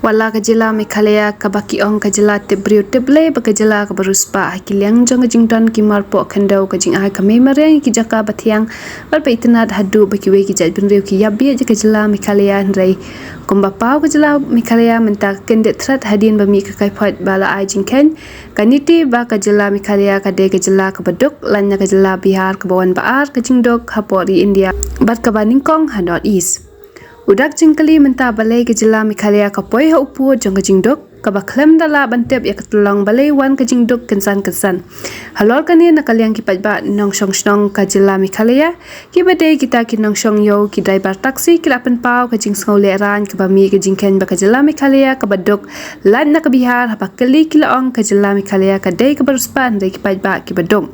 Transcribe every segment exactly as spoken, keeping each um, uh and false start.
Wat la ka jylla Meghalaya kaba ki ong ka jylla tip briew tip Blei bad ka jylla kaba riewspah ha ki liang jong ka jingdon ki marpoh khyndew, ka jingai ka mei mariang ïa ki jaka ba thiang bad ba itynnad haduh ba kiwei ki jaitbynriew ki ïapbiej ïa ka jylla Meghalaya, hynrei kumba paw ka jylla Meghalaya mynta ka kyndit thret hadien ba mih ka kaiphod ba la ai jingkheiñ ka NITI ba ka jylla Meghalaya ka dei ka jylla kaba duk lait na ka jylla Bihar kaba wan ba ar ka jingduk hapoh ri India bad kaba nyngkong ha North East. U dak jingkylli mynta, balei ka jylla Meghalaya ka poi ha u pud jong ka jingduk, kaba khlem da lah ban tip ïa ka tyllong balei wan ka jingduk kynsan kynsan. Halor kane, na ka liang ki paidbah nongshong shnong ka jylla Meghalaya, kiba dei kita ki nongshong ïew, ki driver taxi, ki la pynpaw ka jingsngew lehraiñ kaba mih ka jingkheiñ ba ka jylla Meghalaya kaba duk lait na ka Bihar, haba kylli ki la ong ka jylla Meghalaya ka dei kaba riewspah, hynrei ki paidbah kiba duk.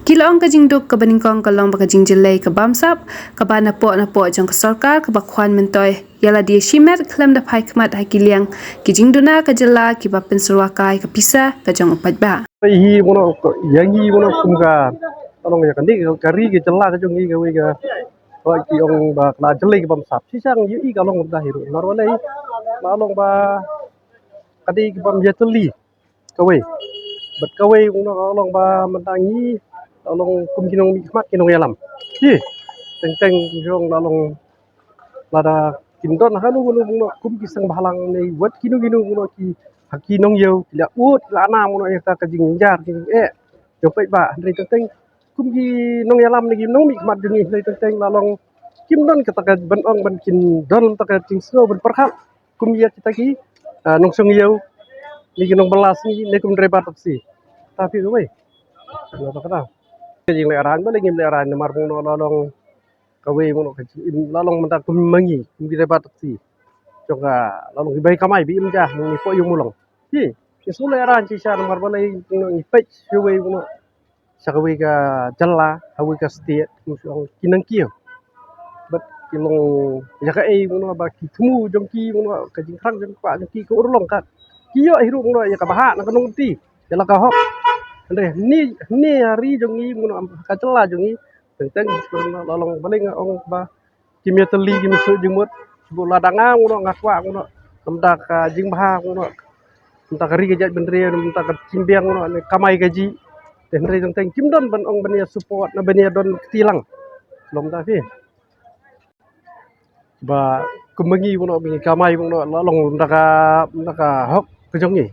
Ki la ong ka jingduk kaba nyngkong ka long ba ka jingjyllei ka bamsap kaba napoh napoh jong ka sorkar kaba khwan myntoi ïa lade shimet khlem da phai khmat ha ki liang ki jingduna ka jylla kiba pynsyrwa kai ka pisa ka jong u paidbah. Hi mono ko, ïa ngi mono kum ka, ka long ïa kane ka ri ka jylla ka jong ngi kawei ka, ko ki ong ba ka la jyllei ka bamsap. Shisha ngi ïohi ka long ba da hi ruh. Namar balei? Ka long ba ka dei ka bam ïatylli kawei. Bad kawei mono ka long ba mynta ngi ka long kum ki nongmihkhmat ki nongïalam. Hi. Teng teng jong ka long lada kim don hano hano mono kum ki seng bhalang ne wat kino kino mono ki ha ki nongïew ki la ud la na mono ïa ka jingjynjar ki eh jong paidbah, hynrei teng teng kum ki nongïalam ne ki nongmihkhmat jong ngi, hynrei teng teng la long kim don kata ka ban ong ban kin don kata ka jingsngew ban pyrkhat kum ïa kita ki, ah, nongshong ïew ne ki nongbylla sngi ne kum driver taxi. Ta phi kawei. Kata ka dei ka jinglehraiñ, balei ngim lehraiñ? Namar mono la long kawei mono ka jingim, la long mynta kum ma ngi kum ki driver taxi. Jong ka la long ki bai kamai ba im ja ngi poh ïew mulong. Hi, ngi sngewlehraiñ shisha namar balei ngi peit shawei mono sha kawei ka jylla, kawei ka state, kum shu ong ki nang kiew. Bad ki long ïa kaei mono ba ki thmu jong ki mono ka jingkhrang jong ka jong ki ka urlong ka. Ki ïoh hi ruh mono ïa ka bhah na ka nongkti, ïa la ka hok. Hynrei hynne, hynne ha ri jong ngi mono ka jylla jong ngi. Teng teng la long balei nga ong ba kim ïatylli, kim ïasuk jingmut. Shu lada nga mono nga kwah mono namar da ka jingbha mono, namar da ka ri ka jaitbynriew, namar da ka jingbiang mono ne kamai kajih. Te hynrei teng teng kim don ban ong ban ïa support ne ban ïa don kti lang. Long da phi. Ba kum ma ngi mono ba ngi kamai mono la long namar da ka, namar da ka hok ka jong ngi.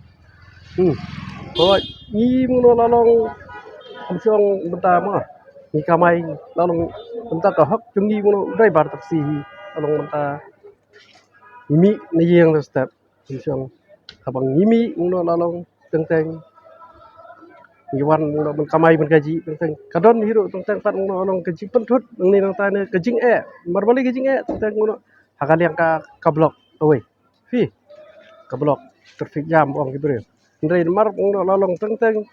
Hmm. Ko ngi mono la long kum shong mynta mo. Ngi kamai la long mynta ka hok jong ngi mono u driver taxi hi la long mynta ngi mih na ïing na step kum shong. Haba ngi mih mono la long teng teng ngi wan mono ban kamai ban kajih teng teng. Ka don hi ruh teng teng pat mono la long ka jingpynthut nangne nangta ne ka jingeh. Namar balei ka jingeh teng teng mono ha ka liang ka, ka block kawei. Phi, ka block, traffic jam ong ki briew. Hynrei namar mono la long teng teng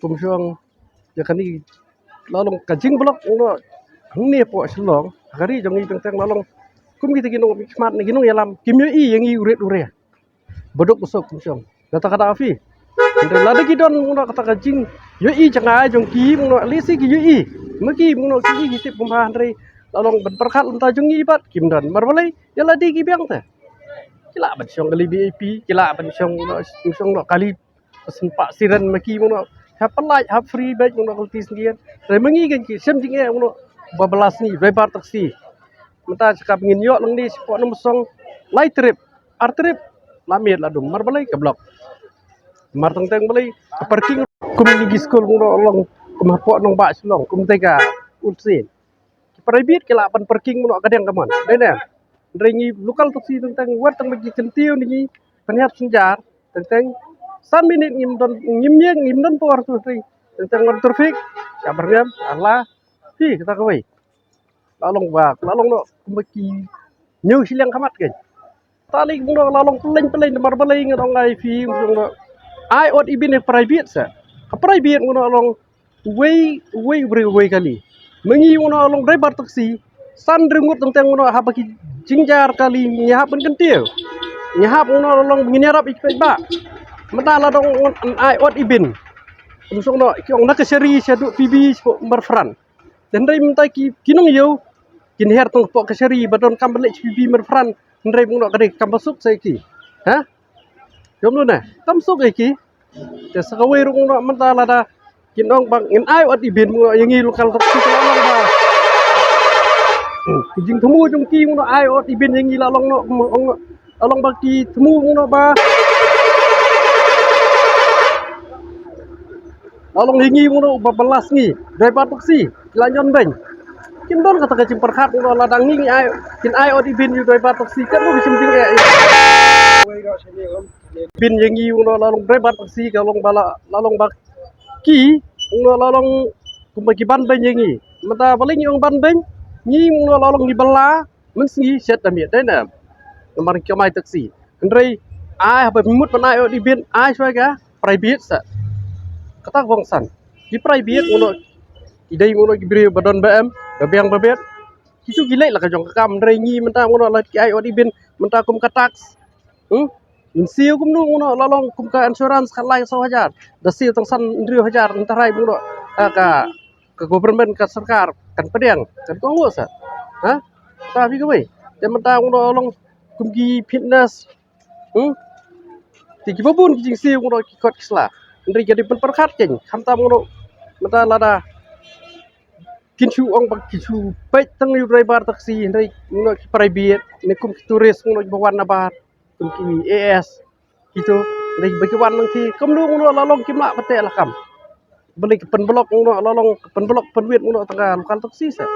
kum shong ïa kane la long ka jingblock mono hangne poh Shillong ha ka ri jong ngi teng teng la long kum kita ki nongmihkhmat ne ki nongïalam kim ïohi ïa ngi u rit u ria ba duk ba suk kum shong. Kata ka da phi. Hynrei lada ki don mono kata ka jingïohi jngai jong ki mono lehse ki ïohi. Ma ki mono ki ïohi ki tip kumba, hynrei la long ban pyrkhat lynta jong ngi pat kim don. Namar balei? Ïa lade ki biang te. Ki lah ban shong kali V I P, ki lah ban shong mono, shong mono kali, sngewpah siren ma ki mono. Hap pynlait, hap free bad mono ka lynti sngi. Hynrei ma ngi kan ki shem jingeh mono ba bylla sngi, driver taxi. Mynta sha kaba ngin ïoh lang ne shapoh Nongmynsong lai trip, ar trip la miet la dum. Namar balei? Ka block. Namar teng teng balei? Ka parking. Kum ngi ki skul mono long kum hapoh nongbah Shillong kum te ka utsin. Ki private ki lah ban parking mono ka dang ka mon. Dei ne. Hynrei ngi local taxi teng teng wat tang ba ki kyntiew ne ngi pynhiar synjar teng teng san minit ngim don, ngim ïeng, ngim don por tu hynrei teng teng wan traffic. Ka byrngem, Allah. Hi, kata kawei. La long ba, la long noh kumba ki ñiew shiliang khmat kein. Tali mono la long pynleng pynleng namar balei ngan ong ai phi mono. Ai ot ibin e private sa. Ka private mono la long uwei, uwei u briew uwei kali. Ma ngi mono la long driver taxi. San hynriew ngut teng teng mono haba ki jynjar kali ngi hap ban kyntiew. Ngi hap mono la long ngin ïarap ïa ki paidbah. Mynta la dang ai ot ibin. Kum shong noh ki ong na ka shari shaduh P B shapoh Marfran. Hynrei mynta ki, ki nongïew kin hiar tang hapoh ka shari ba donkam ban leit sha P B Marfran. Hynrei mono ka dei kam ba suk sa ïa ki. Ha? Jom lu ne, tam suk ïa ki. Te sa kawei ruh ngi noh mynta lada kin ong ba ngin ai ot ibin ngi noh ïa ngi local taxi ka la long ba. Hmm, ki jingthmu jong ki ngi noh ai ot ibin ïa ngi la long noh, ong, la long ba ki thmu ngi noh ba. La long ïa ngi ngi noh ba, ba last ngi driver taxi la ñion beiñ. Kim don kata ka jingpyrkhat ngi noh lada ngi ngi ai, kin ai ot ibin ïa u driver taxi, kat ruh ka jingeh. Bin ïa ngi ngi noh la long driver taxi ka long ba la, la long ba ki ngi noh la long kumba ki ban beiñ ïa ngi. Mynta balei ngi ong ban beiñ? Ngi ngi noh la long ngi bylla. Mynsngi shet da miet dei ne. Namar ki kamai taxi. Hynrei ai haba mut ban ai ot ibin ai shuwa ka private sa. Kata ka bong san. Ki private ngi noh ki dei ngi noh ki briew ba don ba em, ba biang ba biet. Kitu ki leh la ka jong ka kam, hynrei ngi mynta ngi noh la ki ai ot ibin mynta kum ka tax. Hmm? Ngin siew kumno ngi noh la long kum ka insurance khatlai saw hajar. Da siew tang san hynriew hajar, mynta rai ngi noh ka, ka ka government ka sorkar kan pdiang kan kohnguh sa. Ha? Ta phi kawei. Te mynta ngi noh la long kum ki fitness. Hmm? Te kiba bun ki jingsiew ngi noh ki kot ki sla. Hynrei ka dei pynpyrkhat kein. Khamtam ngi noh mynta lada kin shu ong ba kin shu peit tang ïa u driver taxi hynrei ngi noh ki private ne kum ki tourist ngi noh kiba wan nabar. Kum ki A S. Kitu, dei ba ki wan nang ki, kumno ngi noh la long kim lah ba teh la kam. Balei ki pynblok ngi noh la long, ki pynblok pynwit ngi noh tang ka local taxi sa.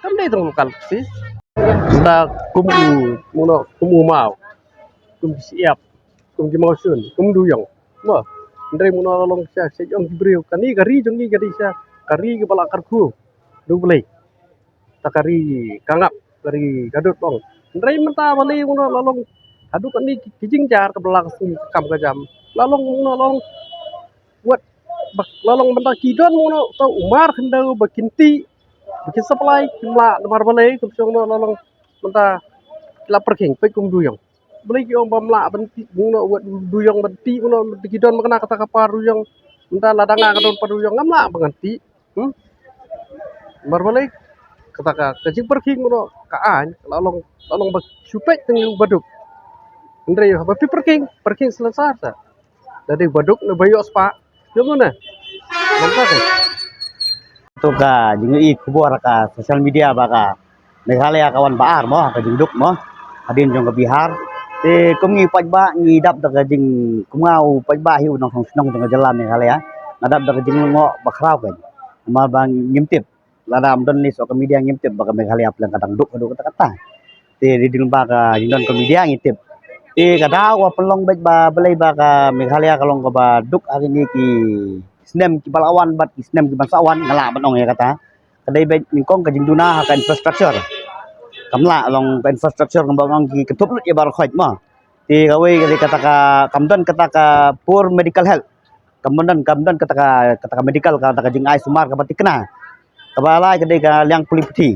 Kam dei tang local taxi. Da kum u, ngi noh, kum u maw. Kum ki siap, kum ki mawsun, kum du yong. Mo, hynrei ngi noh la long sa, sa jong ki briew. Kani ka ri jong ngi ka dei sa, ka ri kaba la kyrkhu. Du balei. Ta ka ri ka ngap, ka ri ka dud bong. Hynrei mynta balei ngi noh la long haduh kane ki, ki jingjar kaba la ka sngi ka kam ka jam. La long ngi noh la long wat bak la long mynta ki don ngi noh ta u mar khyndew ba kin tih, ba kin supply kim lah namar balei kum shong noh la long mynta ki la pyrkhing peit kum duyong. Balei ki ong bym lah ban tih ngi noh wat duyong ban tih ngi noh mynta ki don ba kane kata ka par duyong. Mynta lada nga ka don par duyong ngam lah ba ngan tih. Hmm? Namar balei kata ka, ka jingpyrkhing ngi noh ka aiñ la long, la long ba shu peit tang ïa u baduk. Hynrei haba phi pyrkhing, pyrkhing shlensar sa. Da dei baduk ne ba ïoh spah. Jom ne. Long ka te. To ka jingïohi khubor ha ka social media ba ka Meghalaya ka wan ba ar mo, ka jingduk mo, hadien jong ka Bihar. Te kum ngi paidbah ngi dap da ka jing, kum nga u paidbah hi u nongshong shnong jong ka jylla Meghalaya, nga dap da ka jinglyngngoh ba khraw kein. Namar ba ngim tip, lada ym don list ka media ngim tip ba ka Meghalaya pleng ka dang duk haduh katta katta. Te dei lyngba ka jingdon ka media ngi tip. Te ka daw ka pynlong beit ba balei ba ka Meghalaya ka long kaba duk ha kine ki snem kiba la wan bad ki snem kiban sa wan, nga lah ban ong ïa kata. Ka dei beit nyngkong ka jingduna ha ka infrastructure. Kam lah long ka infrastructure kumba ong ki kynthup lut ïa baroh khoit mo. Te kawei ka dei kata ka, kam don kata ka poor medical health. Kam don, kam don kata ka, kata ka medical, kata ka jingai sumar kaba thikna. Kaba lai ka dei ka liang pule puthi.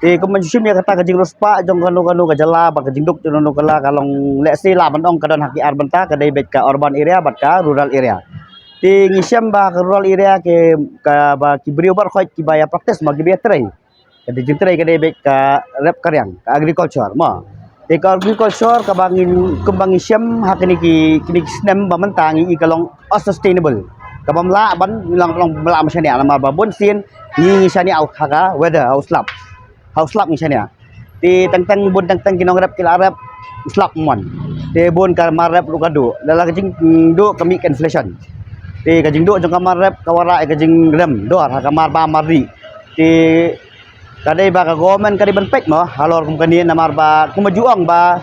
Te kumba ngi shim ïa kata ka jingriewspah jong kano kano ka jylla bad ka jingduk jong kano kano ka jylla ka long lehse lah ban ong ka don ha ki ar bynta, ka dei beit ka urban area bad ka rural area. Te ngi shem ba ka rural area ki, kaba ki briew baroh khoit kiba ïa practice mo, kiba ïa trei. Ka dei jingtrei ka dei beit ka rep ka riang, ka agriculture mo. Te ka agriculture kaba ngi, kumba ngi shem ha kine ki, kine ki snem ba mynta ngi i ka long unsustainable. Kaba ym lah ban, ym lah, ym lah ban shaniah namar ba bun sien ngi, ngi shaniah ha ka weather, ha u slap. Ha u slap ngi shaniah. Te teng teng bun teng teng ki nongrep ki la rep, u slap mon. Te bun ka mar rep ruh ka duh. Lada ka jingduh ka mih ka inflation. Te ka jingduh jong ka mar rep ka wanrah ïa ka jingrem dor ha ka mar bam mar dih. Te ka dei ba ka government ka dei ban peit mo halor kum kane namar ba kumba ju ong ba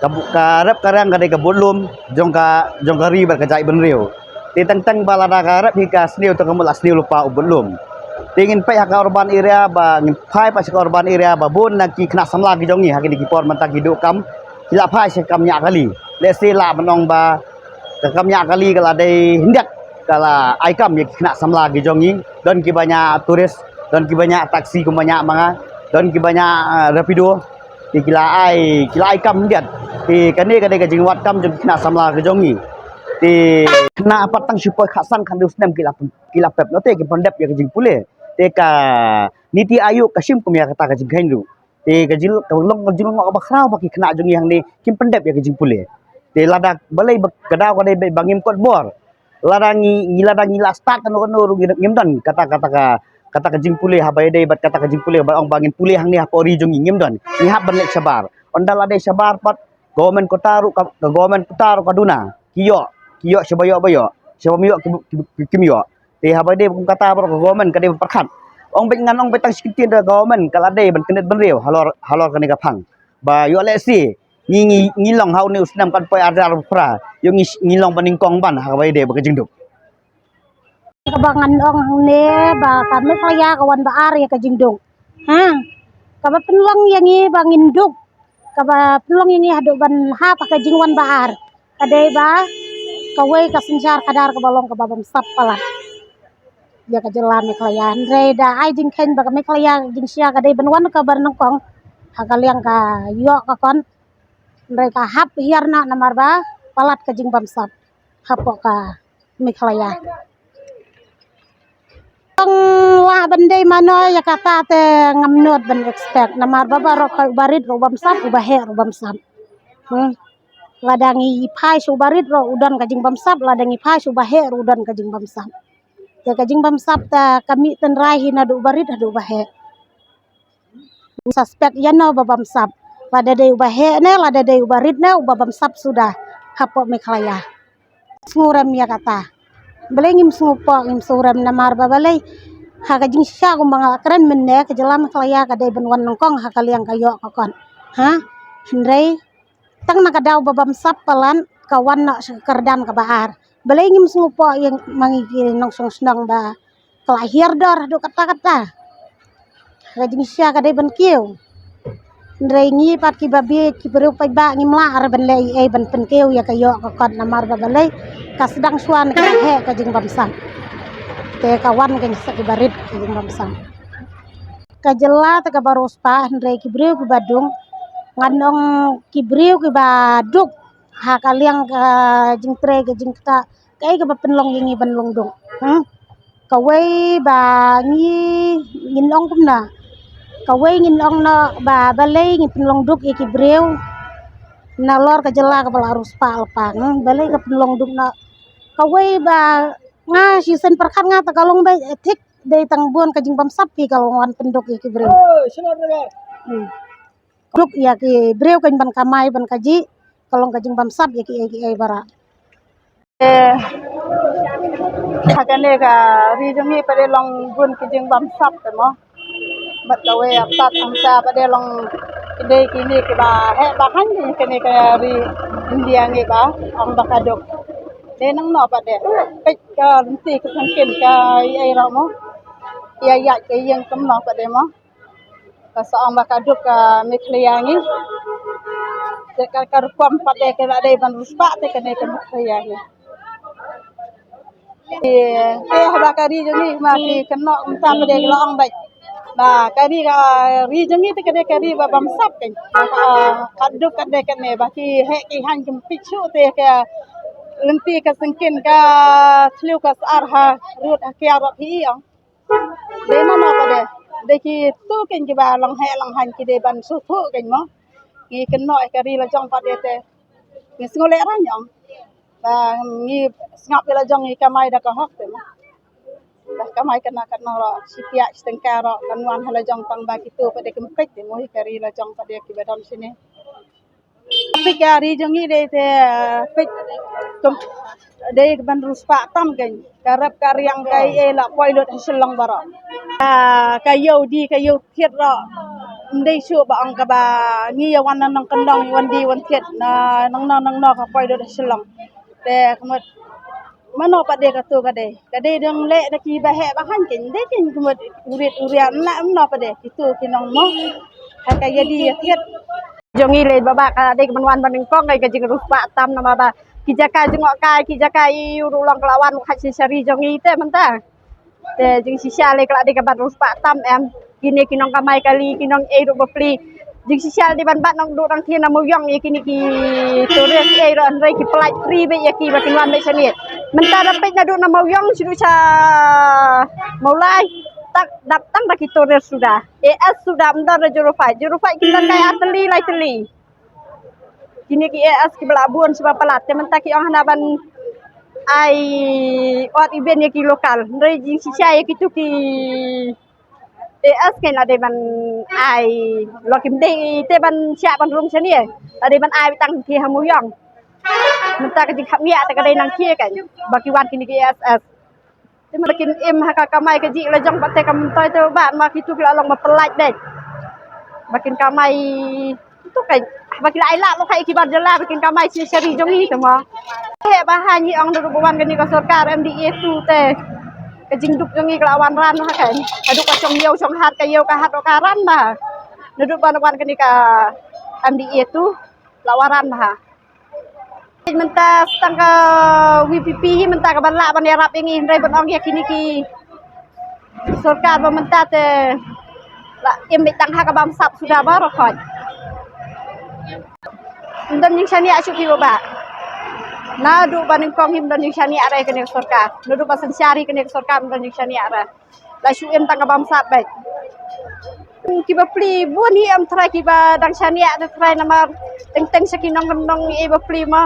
ka bu-, ka rep ka riang ka dei ka budlum jong ka, jong ka ri bad ka jaitbynriew. Te teng teng ba lada ka rep hi ka sniew te ka mut la sniew lypa u budlum. Te ngin peit ha ka urban area ba ngin phai pat sha ka urban area ba bun na ki khynnah samla ki jong ngi ha kine ki por mynta ki duh kam ki la phai sha ka kam ñiah kali. Lehse lah ban ong ba ka kam ñiah kali ka la dei hyndiat ka la ai kam ïa ki khynnah samla ki jong ngi. Don kiba ñiah tourist, don kiba ñiah taxi kumba ñiah ma nga, don kiba ñiah, eh, rapido. Te ki la ai, ki la ai kam hyndiat. Te kane ka dei ka jingwad kam jong ki khynnah samla ki jong ngi. Te khynnah pat tang shu poi khatsan khathynñiew snem ki la, ki la pep. Noh te kim pyndep ïa ka jingpule. Te ka NITI Aayog ka shim kum ïa kata ka jingkheiñ ruh. Te ka jing, ka long ka jinglong kaba khraw ba ki khynnah jong ngi hangne kim pyndep ïa ka jingpule. Te lada balei ba ka daw ka dei ba ngim kot bor. Lada ngi, ngi lada ngi la start kano kano ruh ngi, ngim don kata, kata ka, kata ka jingpule haba ïadei bad kata ka jingpule ba ong ba ngin pule hangne hapoh ri jong ngi, ngim don. Ngi hap ban leit shabar. Ynda la dei shabar pat, government kota ruh ka, ka government kota ruh ka duna. Ki ïoh, ki ïoh shaba ïoh ba ïoh. Shaba ym ïoh ki, ki, ki, kim ïoh. Te haba dei kum kata baroh ka government ka dei ba pyrkhat. Ong beit ngan ong beit tang shi kyntien da government ka la dei ban kynit bynriew halor, halor kane ka phang. Ba ïoh lehse ngi, ngi, ngi long ha une u snem kan poi ar hajar arphew phra. Ïoh ngi, ngi long ba nyngkong ban ha kaba ïadei bad ka jingduk. Kaba ngan ong hangne ba ka Meghalaya ka wan ba ar ïa ka jingduk. Ha. Kaba pynlong ïa ngi ba ngin duk. Kaba pynlong ïa ngi haduh ban hap ha ka jingwan ba ar. Ka dei ba kawei ka synshar khadar kaba long kaba bamsap palat ïa ka jylla Meghalaya. Hynrei da ai jingkheiñ ba ka Meghalaya jingshisha ka dei ban wan kaba nyngkong ha ka liang ka ïoh ka kot. Hynrei ka hap hiar na namar ba palat ka jingbamsap hapoh ka Meghalaya. Tang lah ban dei mano ïa kata te ngam nud ban expect namar ba baroh ka, uba rit ruh bamsap, uba heh ruh bamsap. Hmm. Lada ngi phai sha uba rit ruh u don ka jingbamsap, lada ngi phai sha uba heh ruh u don ka jingbamsap. Te ka jingbamsap ta ka mih tynrai hi naduh uba rit haduh uba heh. Suspect ïa no ba bamsap. Lada dei uba heh ne, lada dei uba rit ne, uba bamsap suda hapoh Meghalaya. Sngewrem ïa kata. Balei ngim sngewpoh, ngim sngewrem namar ba balei. Ha ka jingshisha kumba nga la kren mynne ka jylla Meghalaya ka dei ban wan nyngkong ha ka liang ka ïoh ka kot. Ha? Hynrei tang na ka daw ba bamsap palat ka wan noh sha ka kyrdan kaba ar. Balei ngim sngewpoh ïa ma ngi ki nongshong shnong ba ka la hiar dor haduh katta katta. Ka jingshisha ka dei ban kiew. Hynrei ngi pat kiba bieit ki briew paidbah ngim lah re ban leh ei ei ban pynkiew ïa ka ïoh ka kot namar ba balei ka sdang shuwa na kiba heh ka jingbamsap. Te ka wan ka sa kiba rit ka jingbamsap. Ka jylla te kaba riewspah hynrei ki briew kiba duk ngan ong ki briew kiba duk ha ka liang ka jingtrei ka jingktah kaei kaba pynlong ïa ngi ban long duk. Hmm? Kawei ba ngi ngin ong kumno. Kawei ngin ong noh ba balei ngi pynlong duk ïa ki briew nalor ka jylla kaba la riewspah lypa. Hmm? Balei ka pynlong duk noh. Kawei ba nga shisien pyrkhat nga ta ka long ba thik dei tang bun ka jingbamsap hi ka long wan pynduk ïa ki briew. Hmm. Duk ïa ki briew kan ban kamai ban kajih ka long ka jingbamsap ïa kiei kiei baroh. Eh, ha kane ka ri jong ngi pat dei long bun ki jingbamsap te mo. Bad kawei pat hangta pat dei long ki dei kine kiba heh ba hang kine ka ri India ngi ba ong ba ka duk. Dei nangno pat dei peit ka lynti ka sangkien ka ïa ïa mo. Ïa ïa ka ïeng kumno pat dei mo. Ka sa ong ba ka duk ka Meghalaya ngi. Te ka, ka rukom pat dei ka la dei ban riewspah te kane ka Meghalaya ngi. Te, te haba ka ri jong ngi ma ki kynnoh kumta pat dei ka la ong beit. Ba ka ri ka ri jong ngi te ka dei ka ri ba bamsap kan. Ba ka, ka duk ka dei kane ba ki heh ki haiñ kim peit shuh te ka lynti ka sangkien ka thliew ka sar ha rud ha kiar roh phi ong. Dei mano pat dei. Dei kito kein kiba long heh long haiñ ki dei ban sngewthuh kein mo. Ngi kynnoh ïa ka ri la jong pat dei te. Ngi sngew lehraiñ ong. Ba ngi sngap ïa la jong ngi kamai da ka hok te mo. Da kamai kane kane ruh shi piak shi tyngka ruh kan wan ha la jong tang ba kito pat dei kim peit te mo ïa ka ri la jong pat dei kiba don shane. Peit ka ri jong ngi dei te, peit kum dei ban riewspah tam kein. Ka rep ka riang ka ei ei la poi lut ha Shillong baroh. Ka, ka ïew die ka ïew thied ruh. Ym dei shuh ba ong kaba ngi ïa wan na nongkyndong wan die wan thied na nangno nangno ka poi lut ha Shillong. Te ka mut mano pat dei kato ka dei. Ka dei dang leh da kiba heh ba haiñ kein. Dei kein ka mut urit urian la mano pat dei. Kito ki nong mo. Ha ka ïa die ïa thied. Jong ngi lei ba ba ka dei ka ban wan ba nyngkong ka jingriewspah tam namar ba ki jaka jngohkai ki jaka ïa u ruh long ka la wan ka shisha ri jong ngi te mynta. Te jingshisha lei ka la dei ka ban riewspah tam em. Kine ki nongkamai kali ki nong ei ruh bapli. Jingshisha dei ban bat nongduh nongthie na Mawïong ïa kine ki tourist ei ruh hynrei ki pynlait free beit ïa ki ba kin wan beit shane. Mynta da peit naduh na Mawïong shu duh sha Mawlai. Tak dap tang da ki tourist suda. A S suda ym don da zero five. Zero five ki don kai ar tylli lai tylli. Kine ki A S ki ba la bun shuwa palat te mynta ki ong hana ban ai odd even ïa ki local. Hynrei jingshisha ïa kitu ki A S kein la dei ban ai, lok kim dei te ban shah ban rung shane. La dei ban ai tang ki ha Mawïong. Mynta ka jingkhapngiah te ka dei nang ki kein ba ki wan kine ki A S. Te ma kin im ha ka kamai ka jing la jong ba te kam toi te ba ma kitu ki la long ma pynlait dei. Ba kin kamai tu kein ba ki la ai la lo kai ki bar jala ba kin kamai shi shari jong i te ma. He ba ha ngi ong du ba wan kane ka sorkar M D A tu te ka jingduk jong i ka la wan ran ha kein. Ka duk ka shong ïew shong hat ka ïew ka hat ka ran ba. Naduh ba wan kane ka M D A tu la wan ran ba. Mynta tang ka V P P hi mynta ka ban lah ban ïarap ïa ngi hynrei ban ong ïa kine ki sorkar ba mynta te la im beit tang ha ka bamsap suda baroh khoit. Ym don jingshaniah shuh ki ba. Naduh ba nyngkong hi ym don jingshaniah re kane ka sorkar. Naduh ba synshar hi kane ka sorkar ym don jingshaniah re. La shu im tang ka bamsap beit. Ki bapli bun hi em trai ki ba dang shaniah te trai namar teng teng sha ki nongkyndong i bapli ma.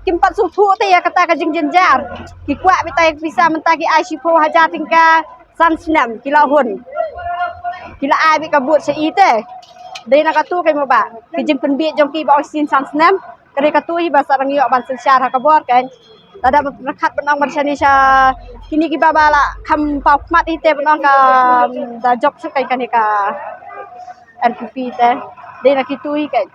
Kim pat sngewthuh te ïa kata ka jingjynjar. Ki kwah beit ïa ka pisa mynta ki ai shiphew hajar tyngka san snem ki la hun. Ki la ai beit ka vote sha i te. Dei na katu kein mo ba. Ki jingpynbiej jong ki ba ong shisien san snem. Ka dei katu hi ba sa dang ïoh ban synshar ha ka bor kein. Lada ba pynrkhat ban ong ban shane sha kine ki ba ba la kham paw khmat hi te ban ong ka da jop sha kein kane ka N P P te. Dei na kitu hi kein.